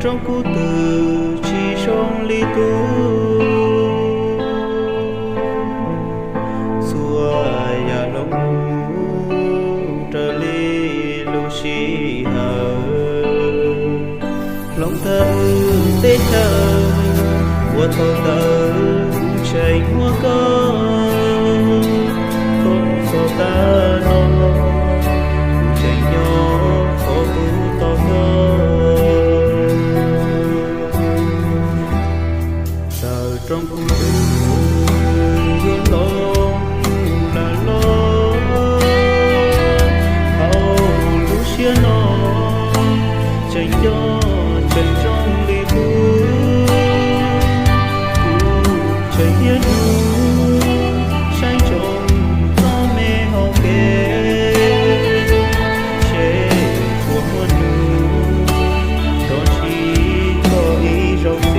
Roob kub twm tsis zoo li qub, txhua yam hloov raws li lub sij hawm. Hloov tawm teb chaws, ua thaum ntawd kuv tseem muaj koj, thaum txog tav no, kuv tseem nyob qhov kuv tau koj. Txawm roob kub twm yuav hloov lam los, hauv lub siab no tseem nco tseem zoo li qub. Kuv tseem niaj hnub saib ntsoov txoj me hau kev, seb puas muaj hnub rov ntsib koj ib zaug xwb.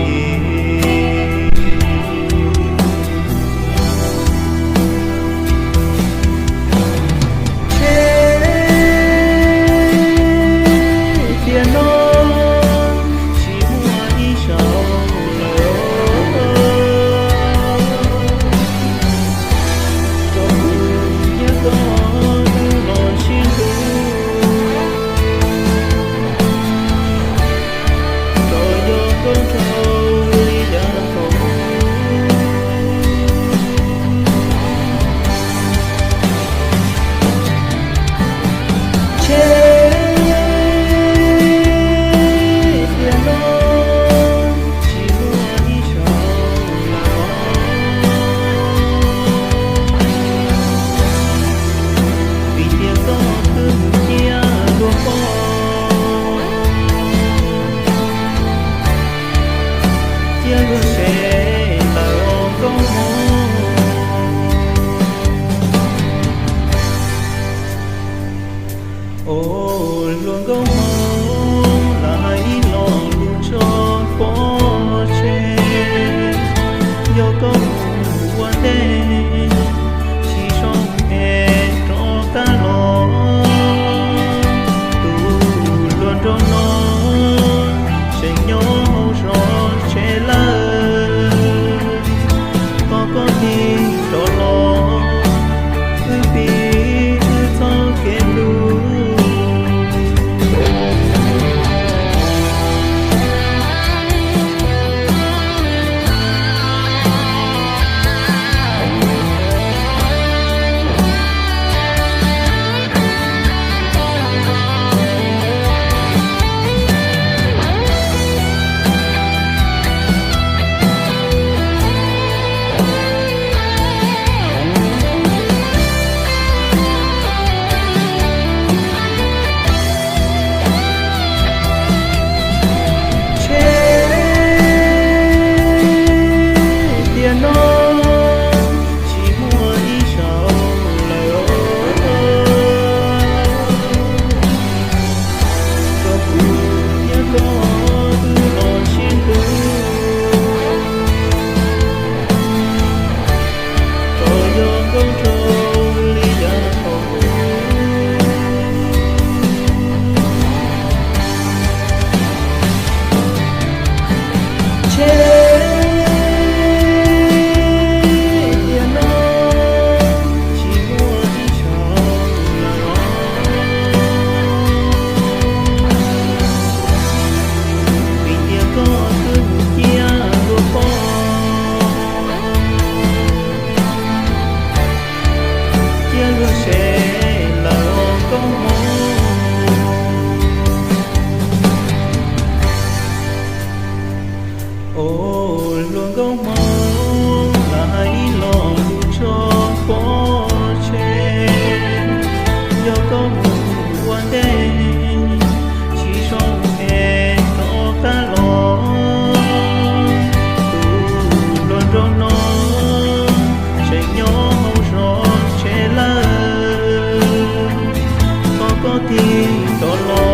Ntshe tiam no tsis muaj ib zaug lawm, rau kuv thiab koj wb los sib hlub, rau yog nkauj nraug li yav thaum ub. Ntshe tiam no tsis muaj ib zaug lawm, vim tias koj twb mus ciaj dua poj, thiab luag sev lawm nkauj hmoob. Os, hluas nkauj hmoob, lam hais ib lo lus tso pov tseg, yog koj mus ua ntej, tsis zoo es rov qab los. Tus hluas nraug no tseem nyob hauv zos tsev lawm, thov koj tig rov los, wb pib wb txoj kev hlub. Ntshe tiam no tsis muaj ib zaug lawm, rau kuv thiab koj wb los sib hlub, rau yog nkauj nraug li yav thaum ub. Ntshe tiam no tsis muaj ib zaug lawm, vim tias koj twb mus ciaj dua poj, thiab luag sev lawm nkauj hmoob. Os, hluas nkauj hmoob, lam hais ib lo lus tso pov tseg, yog koj mus ua ntej, tsis zoo es rov qab los. Tus hluas nraug no tseem nyob hauv zos tsev lawm, thov koj tig rov los,